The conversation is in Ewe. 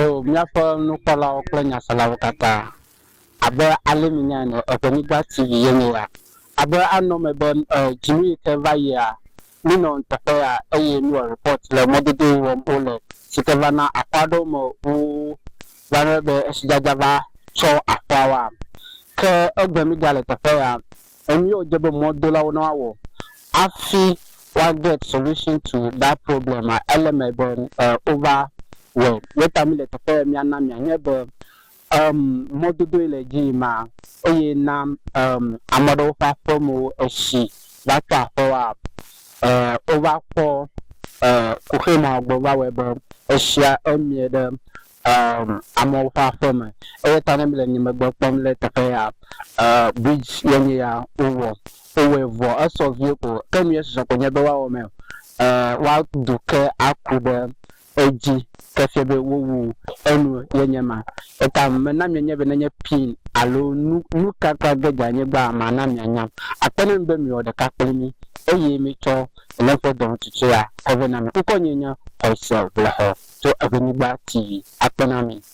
O míaƒe nukpɔlawo kple nyaselawo katã abe ale mi nya ene Eʋenyigba TV ye nye ya. Abe anɔ eme be dzinu yi ke va yia minɔ teƒe ya eye miwɔ report le mɔdodo yi wɔm wole si ke va na aƒe aɖewo me wo va ne be esidzadza va tsɔ aƒeawoa. Ke egbe mi gale teƒe ya enu yiwo dze be mɔdolawo ne woawɔ hafi woa get solution to that problem a ele me be wova wɔe. Ye ta mi le teƒe ya miana mianye be mɔdodo yi le dzi yim ma eye na ame aɖewo ƒe aƒemewo etsi va tɔ aƒewoa wova kpɔ kuxi ma gbɔ va wɔe be etsia emie ɖe amewo ƒe aƒeme eya ta ne mi le nye megbe kpɔm le teƒe ya bridge ye nye ya wowɔ wowɔe vɔ esɔ vie ko ke nu ye susɔ ko nye be woawɔ me woadu ke aku ɖe edzi ke fia be wowu enu ye nye ma eta mena mianye be nenye pin alo nu nu kaka ge dze anyigba mana mianya akpe ne mi be miwɔ ɖeka kpli mi eye mitsɔ míaƒe dɔmetutu ya kɔ vɛ na mi. Ŋkɔ nye nye Xɔse Vlexɔ tso Eʋenyigba TV akpe na mi.